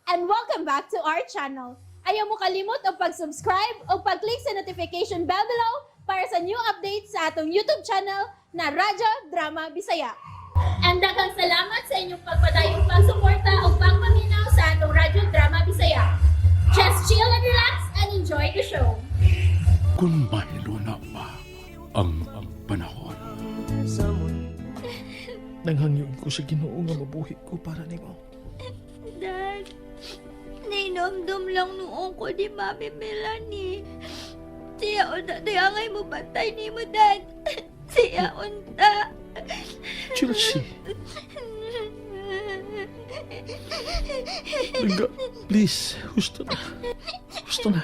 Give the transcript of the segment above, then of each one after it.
And welcome back to our channel. Ayaw mo kalimot og pag-subscribe o pag-click sa notification bell below para sa new updates sa atong YouTube channel na Radyo Drama Bisaya. And daghang salamat sa inyong pagpadayong pagsuporta o pagpaminaw sa atong Radyo Drama Bisaya. Just chill and relax and enjoy the show. Kung mahiluna pa ang panahon. Nanghangyo ko sa Ginoo nga mabuhi ko para nimo. Dad, nainomdom lang noon ko ni Mami Melanie. Siya unta, diya ngay mo bantay ni mo, Dad. Siya unta. Chelsea. Langga, please, husto na. Husto na.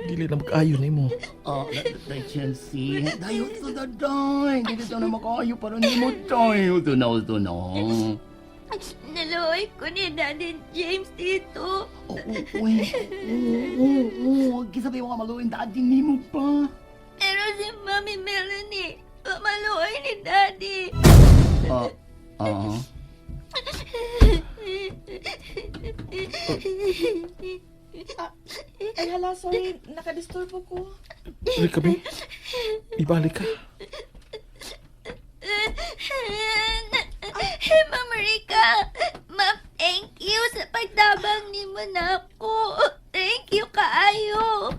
Dili na mag-ayo nimo. Oh, day Chelsea. Dayo to the day. Dili to na makaayo para nimo day. Husto na, husto na. Naluoy ko ni Daddy James dito. Oh, uy. Oo, oo. Kisabi mo nga maluin daddy nimo pa. Pero si Mami Melanie, maluoy ni Daddy. Ah, ah. Ay hala, sorry. Nakadisturbo ko. Dili kami. Ibalik ka. Ma'am Rica, ma'am, thank you sa pagtabang ni mo na ako. Thank you kaayo.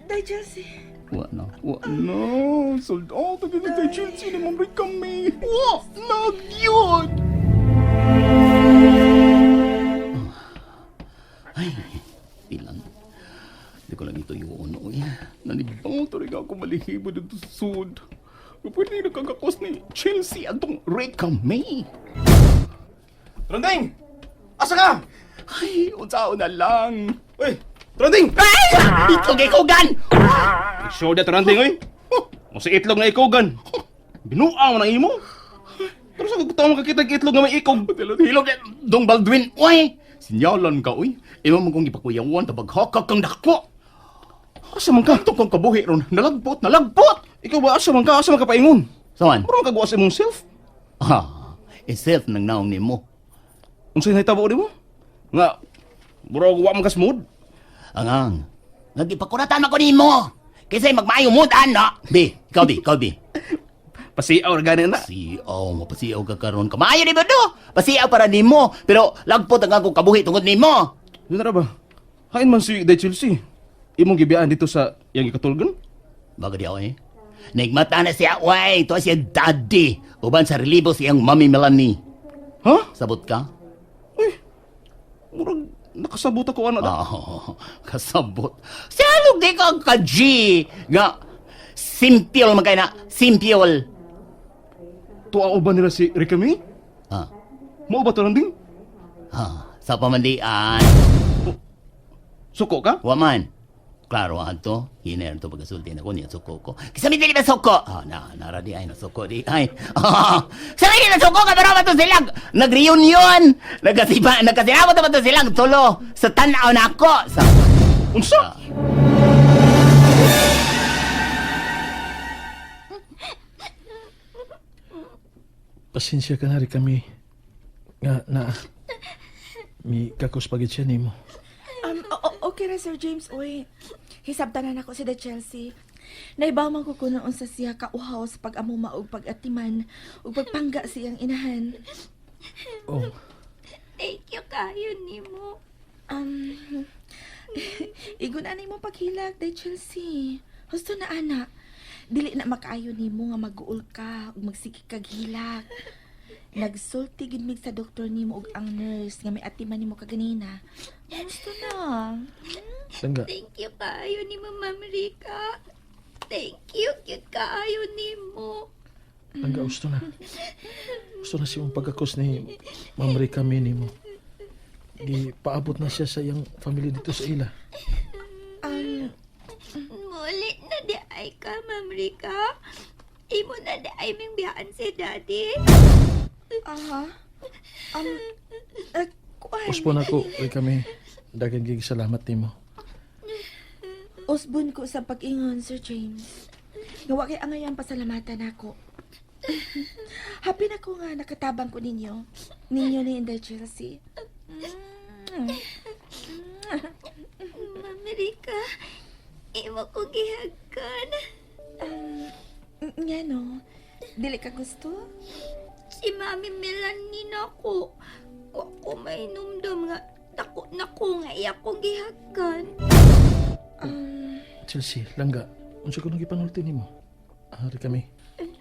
Day, Chelsea. Wa na, wa na. Sold out agad ni Day Chelsea ni Ma'am kami. Wa na yun! Ay, pilan. Di ko lang ito yun, oy. Nanibaw talaga ako malihibo dito sa sud. Pwede na kagakos ni Chelsea atong Rica May. Tronding! Asa ka? Ay, unsaon na lang. Uy! Tronding! Ay! Itlog ikugan! Show da Tronding, uy! Mo si itlog nga ikugan. Binuang mo ng imo. Pero sa gusto mo kakita og itlog nga may ikog. Hilog Dong Baldwin, uy! Sinyalan ka, uy. Imo man kong gipakuyawan, tabag hakak kang dako. Asa man ka? Ito kang kabuhi ron. Nalagpot, nalagpot! Ikaw ba asa man ka? Asa man ka paingon? Saan? Mura man ka gawa sa imong self. Ah, iself nang naong nimo. Unsay nahitabo nimo? Nga mura wa man ka smooth. Angang, nagipakuratan ako nimo. Kasi magmayo mo na. Bi, ikaw bi, ikaw bi. Pasiaw ra gani na. Pasiaw, mapasiaw ka karon. Kamayo ni ba do? Pasiaw para nimo. Pero lagpot ang akong kabuhi tungod nimo. Yun ra ba? Hain man si Day Chelsea. Imong gibiyaan dito sa iyang gikatulgan? Bago di ako eh. Nigmata na siya, way. Ito siya daddy. Uban sa relibo siyang Mami Melanie. Ha? Sabot ka? Uy. Murag nakasabot ako ana da. Oo, kasabot. Siya di ka ka-G. Nga, simpiol man kay na. Simpiol. Tuwa ba nila si Rica May? Ah, Mao ba Tronding? ah, sa pamandian. Suko ka? Waman. Klaro ato, hiner to pagkasulti na ko niya suko ko. Kisa mi dili na suko. Ah, na nara di ay nasuko di ay. Ah, sa mi dili na suko ka pero ba to silang nag-reunion. Nagkasipa nagkasinabot na ba to silang tulo sa tan-aw na ako. Sa Unsa? Pasensya ka na rin kami. Nga na mi kakos pagid siya nimo. Okay ra, Sir James. Uy, hisabtanan ako si The Chelsea. Naibaw man ko kuno unsa siya kauhaw sa pag-amuma og pag-atiman ug pagpangga siyang inahan. Oh, Thank you kaayo nimo. Igon ani mo paghilak, Day Chelsea. Husto na ana. Dili na makaayo nimo nga maguol ka ug magsige kag hilak. Nagsulti gid mig sa doktor nimo ug ang nurse nga may atiman nimo kaganina. Husto na. Langga. Thank you kaayo nimo, Ma'am Rica. Thank you gyud kaayo nimo. Langga, gusto na. Gusto na siyang pagkakos ni Ma'am Rica May nimo. Di paabot na siya sa iyang family dito sa ila. Muli na di ay ka, Ma'am Rica. Imo na di ay ming biyaan si Daddy. Aha. Kuan. Usbon ako, Rica May. Daghang gig salamat nimo. Usbon ko sa pag-ingon, Sir James. Nga wa kay angayan pasalamatan ako. Happy na ko nga nakatabang ko ninyo. Ninyo ni Inday Chelsea. Mami Rika, imo ko gihagkan. Nga no, dili ka gusto? Si Mami Melanie na ko. Wa ko mainumdum nga dako na ko nga iya ko gihagkan. Chelsea, langga. Unsa ko nang gipanulti nimo? Ah, kami.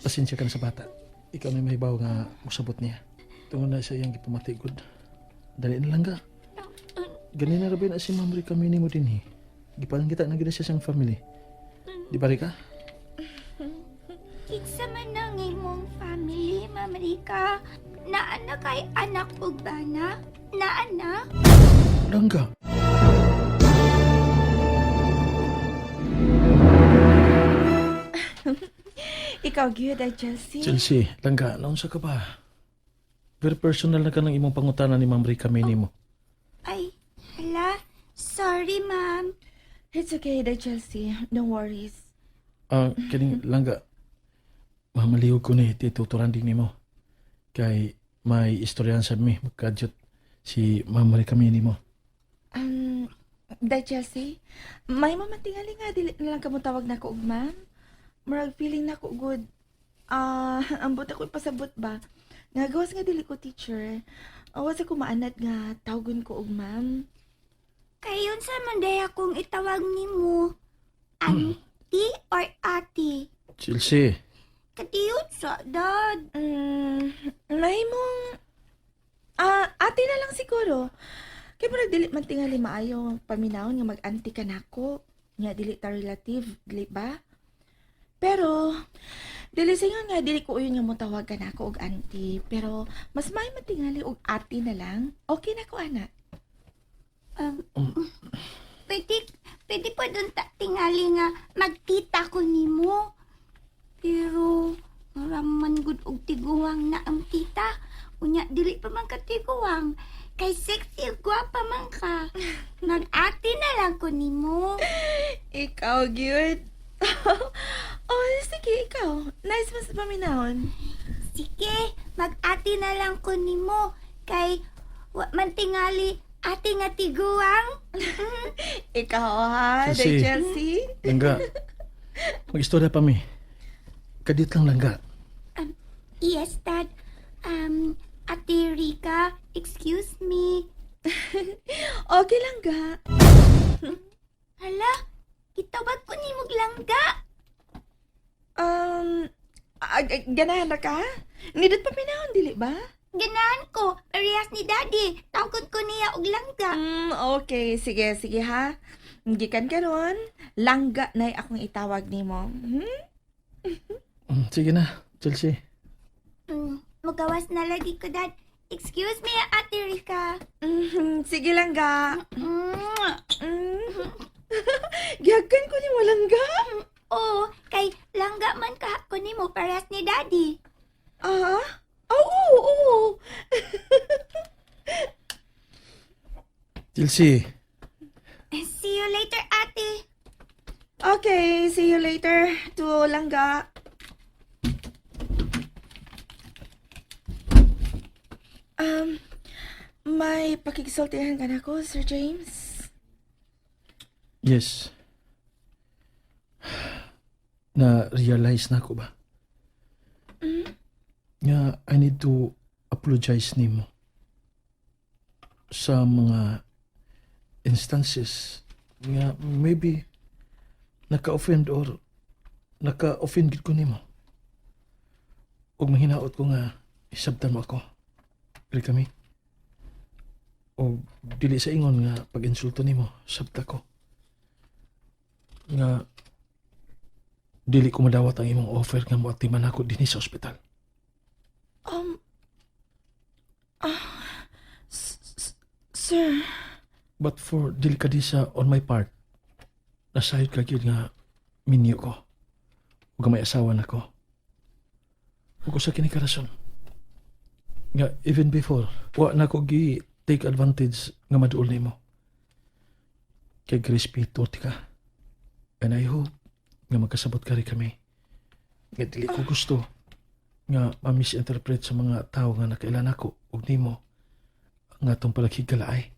Pasensya ka na sa bata. Ikaw na may mahibaw nga musabot niya. Tungod na sa iyang gipamati gud. Dali na langga. Ganina ra ba na si Ma'am Rica nimo dinhi? Gipanangita na gid siya siyang family. Di ba, Rika? Kinsa man ang imong family, Ma'am Rika? Naa na kay anak ug bana? Naa na? Langga. Ikaw gyud ay Chelsea. Chelsea, langga, naunsa ka ba? Very personal na ka ng imong pangutana ni Ma'am Rica nimo. Ay, hala. Sorry, ma'am. It's okay, day Chelsea. No worries. Ah, kining langga. Mamalihog ko ni Tito Turanding nimo. Kay may istoryahan sa mi magkadyot si Ma'am Rica nimo. Day Chelsea, may mamatingali nga dili na lang kamo tawag nako og ma'am. Murag feeling nako good. Ah, ambot ako ipasabot ba. Nga gawas nga dili ko teacher. Awas ako maanad nga tawgon ko og ma'am. Kayon sa man day akong itawag nimo. Auntie or ate? Chelsea, Katiyot sa dad. May mong ate na lang siguro. Kay murag dili man tingali maayo paminawon nga mag-auntie ka nako. Nga dili ta relative, dili ba? Pero dili singon nga dili ko uyon nga motawag ka nako og auntie, pero mas may matingali og ate na lang. Okay na ko ana. Um, pwede, pwede pa dun ta tingali nga magtita ko nimo. Pero, maraman gud og tiguang na ang tita. Unya, dili pa man ka tiguang. Kay sexy, gwapa man ka. Mag-ate na lang ko nimo. Ikaw gyud. Oh, sige ikaw. Nice mas paminawon. Sige, mag-ate na lang ko nimo. Kay, wa man tingali, ate nga tiguang. Ikaw ha, Chelsea. Day Chelsea. Langga. Mag-istorya pa mi. Kadit lang langga. Yes, Dad. Ate Rika, excuse me. Okay lang ga. Hala, itawag ko ni Muglangga. Um, ganahan na ka? Nidot pa pinahon, dili ba? Ganahan ko, parehas ni Daddy. Tawgon ko niya og langga. Okay. Sige, sige ha. Gikan karon, langga na'y akong itawag nimo. Hmm? Sige na, Chelsea. Magawas na lagi ko, Dad. Excuse me, Ate Rika. Sige langga. Mm. Gihagan ko nimo langga. Oo, kay langga man ka ko nimo parehas ni Daddy. Ah? Oo, oo. Chelsea, See you later, Ate. Okay, see you later to langga. May pakigsultihan ka na ko, Sir James? Yes. Na-realize na ako ba? Nga, I need to apologize nimo sa mga instances nga maybe naka-offend or naka-offend gid ko nimo. Ug mahinaot ko nga isabtan mo ako. Dili kami. O dili sa ingon nga pag-insulto nimo, sabta ko nga dili ko madawat ang imong offer nga moatiman ako dinhi sa ospital. Ah, sir, But for delikadisa on my part, nasayod ka gyud nga minyo ko. Ug may asawa na ko. Ug usa kini ka rason. Nga even before, wa na ko gi take advantage nga maduol nimo. Kay respeto ti ka. And I hope nga magkasabot ka rin kami. Nga dili ko gusto nga ma-misinterpret sa mga tao nga nakailan ako ug nimo ang atong palaghigalaay.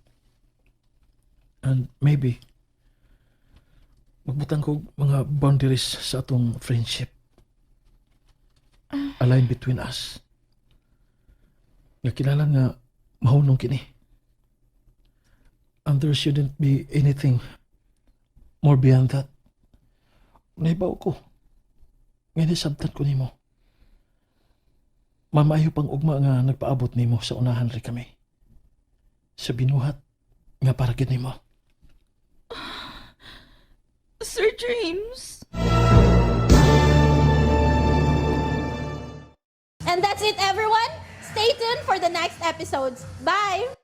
And maybe, magbutang ko mga boundaries sa atong friendship. A line between us. Nga kilala nga mahunong kini. And there shouldn't be anything more beyond that. Nahibaw ko. Nga nisabtan ko nimo. Mamaayo pang ugma nga nagpaabot nimo sa unahan ri kami. Sa binuhat nga para gid nimo. Sir James. And that's it, everyone. Stay tuned for the next episodes. Bye!